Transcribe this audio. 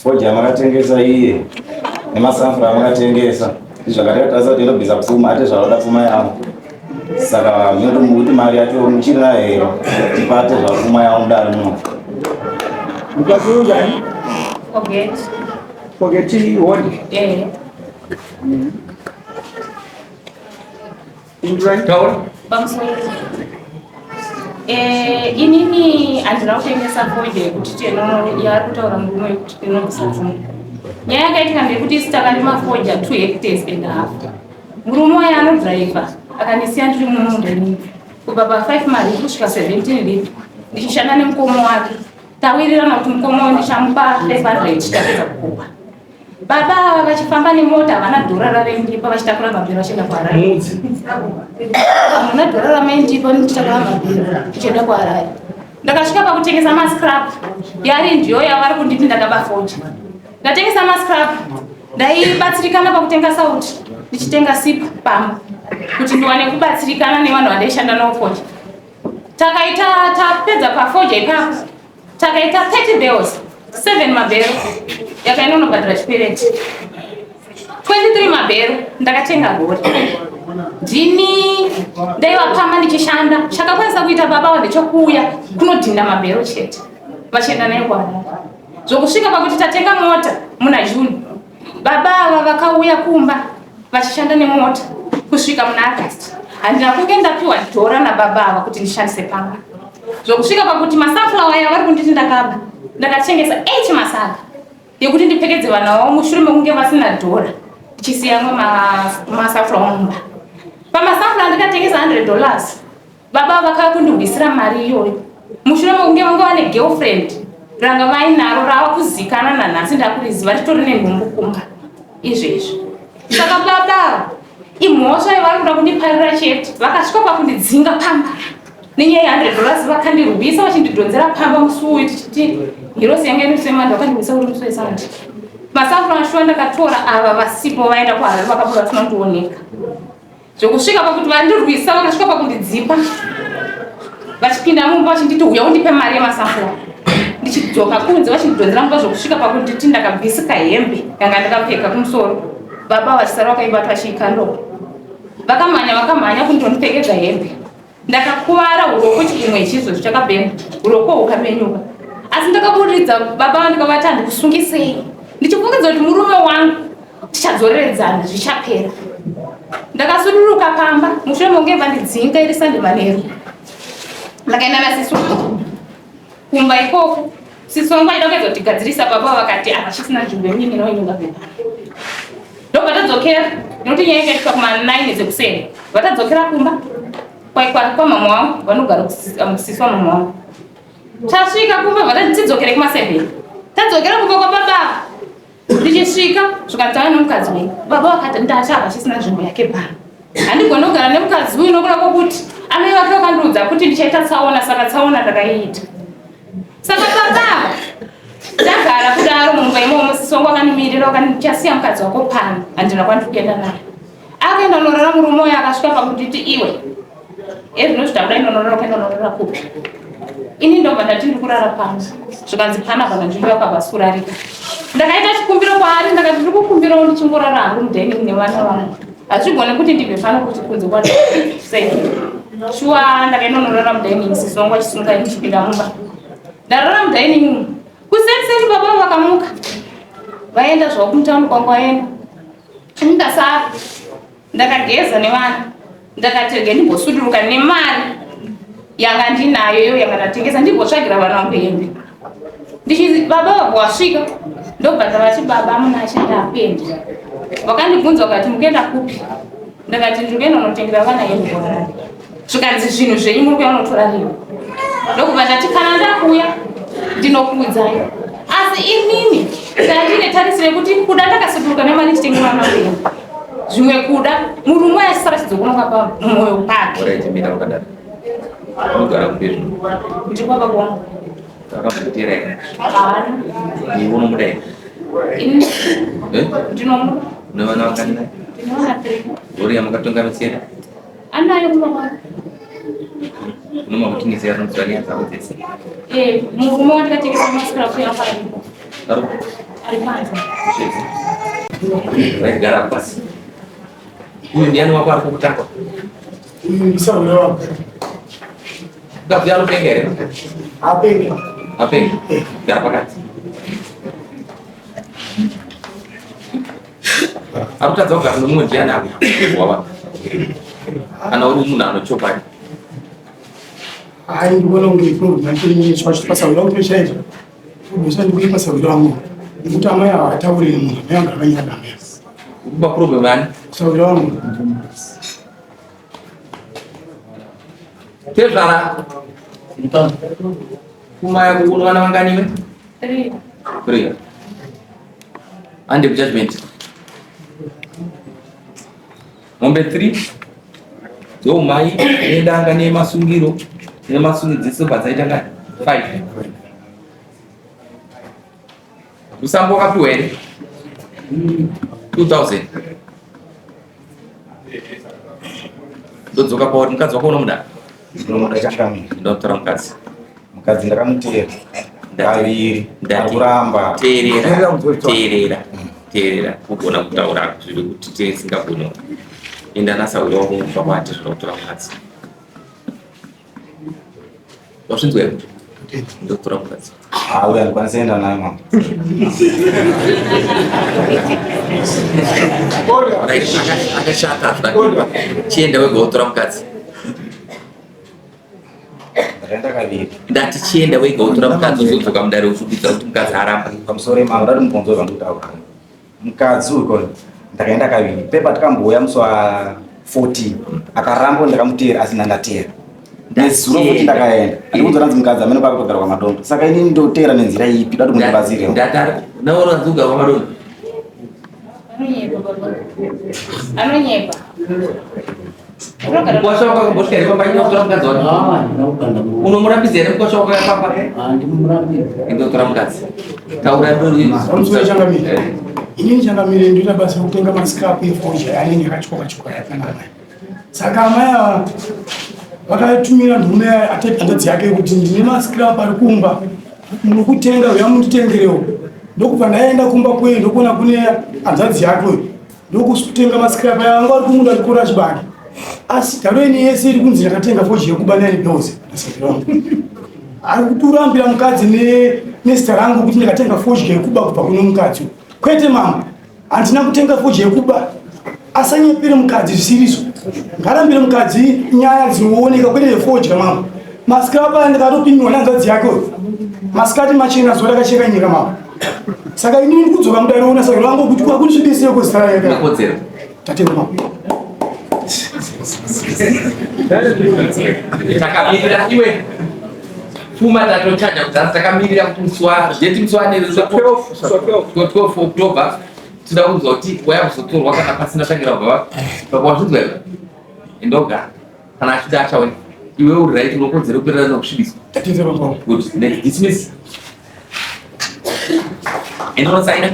Fodya yamakatengesa iye nemasanfura amakatengesa zvakati kuti inobvisa pfuma ati zvavada pfuma yavo saka muti mari yacho muchiri nayo here tipate zvapfuma yavo mudare muno. Mukadzi unjani? Forget. Forget honde. Eh. Taura. Pamusoro. Eh, inini handina kutengesa fodya yekuti teno yaari kutaura murume yekuti tinobvisa pfuma. Nyaya yakaitika ndeyekuti isu takarima fodya 2 hectares and a half. Murume uya anodhiraivha akandisiya ndiri mumunda inini kubva pa 5 mari kusvika 17 lip ndichishanda nemukoma wake. Tawirirana kuti mukoma uyu ndichamupa 500 tapedza kukopa. Baba ava vachifamba nemota havana dhora ravaindipa vachitakura mabhero vachienda kuHarare. Hamuna dhora ramaindipa ndichitakura mabhero ndichienda kuHarare. Ndakasvika pakutengesa mascrap yari ndiyo yavari kunditi ndakaba fodya. Ndatengesa mascrap ndaibatsirikana pakutenga sauti ndichitenga sipo pamba kuti ndiwane kubatsirikana nevanhu vandaishanda navo fodya. Takaita tapedza pafodya ipapo takaita 30 bales 7 mabhero yakaenda unobhadhara chikwereti 23 mabhero ndakatenga rori ndini ndaiva pamba ndichishanda chakakwanisa kuita baba wa ndechekuuya kunodhinda mabhero chete vachienda nayo kuharare zvokusvika pakuti tatenga mota muna june Baba ava vakauya kumba vachishanda nemota kusvika muna August. Handina kunge ndapiwa dhora nababa ava kuti ndishandise pamba. Zvokusvika pakuti masunflower aya vari kunditi ndakaba. Ndakatengesa 8 masaga yekuti ndipfekedze vana vavo mushure mekunge vasina dhora ndichisiya amwe masunflower mumba. Pamasunflower ndikatengesa 100 dollars. Baba vakava kundihwisira mari iyoyo mushure mekunge vanga vane girlfriend ranga vainaro rava kuzikana nanhasi ndakuriziva ritori nenhumbu kumba izvezvi. Saka baba imhosva yavari kuda kundiparira chete vakasvika pakundidzinga pamba nenyaya ye100 dollars vakandirwisa vachindidhonzera pamba musi uyu tichiti hirosi yanga iri musi wemanda vakandirwisa uri musi wesande masafura ashuwa ndakatora ava vasipo vaenda kuharare vakabuda vasina kundioneka Zvekusvika pakuti vandirwisa vakasvika pakundidzipa vachipinda mumba vachinditi huya undipe mari yemasafura ndichidzoka kunze vachindidhonzera mumba zvekusvika pakunditi ndakabvisika hembe yanga ndakapfeka kumusoro baba vachisara vakaibata vachiikandoko vakamhanya vakamhanya kundondipfekedza hembe Ndakakuvara uroko chimwe ichizvo chakabhenda uroko hukamenyuka asi ndakaburitsa baba vandikavati handikusungisei ndichifungidza kuti murume wangu tichadzoreredzana zvichapera. Ndakasuduruka pamba mushure mekunge vandidzinga iri sande manheru ndakaenda nasisi wangu kumba ikoko sisi wangu aida kuedza kutigadzirisa baba vakati hapachisina nzvimbo yemunin'ina wenyu ngabve pano ndobva tadzokera nekuti nyaya yakaitwa kuma 9 dzekuseni vatadzokera kumba kwamama wangu vanogara kusisi wamama wangu tasvika kumba vatati tidzokere kuma 7 tadzokera kumba kwababa ndichisvika zvikataura nemukadzi wenyu baba vakati ndati hapachisina nzvimbo yake pano handigoni kugara nemukadzi uyu nokuda kwokuti amai vake vakandiudza kuti ndichaita tsaona saka tsaona ndakaiita saka baba ndagara kudaro mumba imomo sisi wangu akandimirira vakandichasiya mukadzi wako pano handina kwandiri kuenda naye akaenda unorara murume uyo akasvika pakunditi iwe ezvino zvitakuda inonorara ukaenda unorara kupi ini ndobva ndati ndiri kurara pano zvikanzi pana pana nzvimbo yako havasi kurarika ndakaita chikumbiro kwaari ndakati ndiri kukumbirawo ndichingorara hangu mudining nevana vangu hazvigone kuti ndibve pano kuti kunze kwasei shuwa ndakaenda unorara mudining sisi wangu achisunga ndichipinda mumba ndarara mudining kuseni baba vakamuka vaenda zvavo kumutauni kwangu vaenda ndasara ndakageza nevana ndakati rege ndimbosuduruka nemari yanga ndinayo iyo yanga ndatengesa ndimbotsvagira vana vangu hembe ndichizi baba vabva wasvika ndobva ndavati baba munashe ndakuenda vakandibvunza vakati mukuenda kupi ndakati ndiri kuenda unotengera vana hembe kuharare zvikanzi zvinhu zvenyu muri kuya unotora rini ndokubva ndati kana ndakuya ndinokuudzai asi inini ndandine tarisiro yekuti kuda ndakasuduruka nemari ndichitengera vana vangu zvimwe kuda murume achisara chidzokonoka pamwoyo pake Unogara kupi zvino? Ndiri kwababa wangu. Akamutera here? Haana. Iwe unomuda here? Ini Eh? ndinomuda. Une vana vakani? Ndine vana three. Gori yamakatungamitsira? Anayo kumba kwake. Unomakutinizira anodzvanya dzako dzese. Eh, murume wandikatengesa mascrap yaparipo. Ari Ari panze. Vaigara pasi. Uyu ndiani wako ari kukutanga? Uyu ndisahwira wangu. Mukadzi anopenga here? Apenga. Apenga. Gara pakati. Ari kutadza kugara nomumwe ndiani ako? Wava. Kana uri munhu anochokwadi. Hayi ndikuona kunge problem yacho inyetswa pasahwira wangu chaizvo. Kubvisa ndikuye pasahwira wangu. Nekuti amai ava hatauriri munhu, amai vangu vakanyara amai. Ukupa problem yani? Kusahwira wangu. Tezvara. Pfuma yako unowana vanganiwe? 3. 3. Ande judgment. Mombe 3 dzoumai nedanga nemasungiro nemasungidziso bva dzaita ngani? 5. Musambo wakapiwa here? 2000. Ndodzoka pauri mukadzi wako unomuda? Ndinomuda changamire. Ndotora mukadzi. Mukadzi ndakamuteera kaviri arikuramba. Teerera, teerera, teerera. Kugona kutaura zviri kuti tisingagoni. Enda nasahwira wako mumba kwati zvinotora mukadzi. Wazvinzwa here? Ndotora mukadzi. Auya andikwanisa enda naye mama. Akashata chienda wega wotora mukadzi. Ndakaenda kaviri. Ndati chienda wega wotora mukadzi uzodzoka mudare uchibudza kuti mukadzi aramba. Pamusoro imambo ndati mubvunzo zvandikutaura. Mukadzi uyu kona ndakaenda kaviri. Pepa tikambouya musi wa 14 akaramba ndakamuteera asi ndandateera. Nezuro futi ndakaenda. Andikunzwa ranzi mukadzi amene kwakutogara kwamadondo. Saka inini ndoteera nenzira ipi dati mundibatsirewo. Ndatara. Naona dzuka kwamadondo. Anonyepa baba. Anonyepa. Unogara Mkwasha wako akambosvika here pamba inotora mukadzi wake? Unomurambidza here mkwasha wako pamba? Indotora mukadzi. Taura ndori. Pamusoro changamire. Inini changamire ndoita basa rekutenga mascrap efodya yanenge yakatyoka tyoka yakanaka. Saka amai ava vakatumira nhume hanzvadzi yake kuti ndine mascrap ari kumba munokutenga uya munditengerewo. Ndokubva ndaenda kumba kweyo ndokuona kune hanzvadzi yake uyu ndokutenga mascrap aya anga ari kumunda ndikora chibage. Asi dharoini yese iri kunzi ndakatenga fodya yekuba nine bills. Ari kuturambira mukadzi nezita rangu kuti ndakatenga fodya yekuba kubva kuno mukadzi. Kwete mama, handina kutenga fodya yekuba. Asanyepere mukadzi zvisirizvo. Ngarambire mukadzi nyaya dzinooneka kwete yefodya mama. Mascrap aya ndakatopimiwa nehanzvadzi yake uyu. Masikati machena zuva rakacheka nyika mama. Saka inini ndikudzoka mudare ona saka vangu kuti kwakunisvibisire kuzita rake. Unekodzero. Tatenda mama. Takamirira iwe. Pfuma tatochaja kudhara takamirira kuti musi wa date musi wa 12 October tinoda kunzwa kuti waya kuzotorwa kana pasina tangira kubva baba wazvinzwa here? Endoga kana achida achauya. Iwe uri right unokodzera kuperera nokusvibiswa. Tatenda mama. Good. Next dismiss. Endonosaina.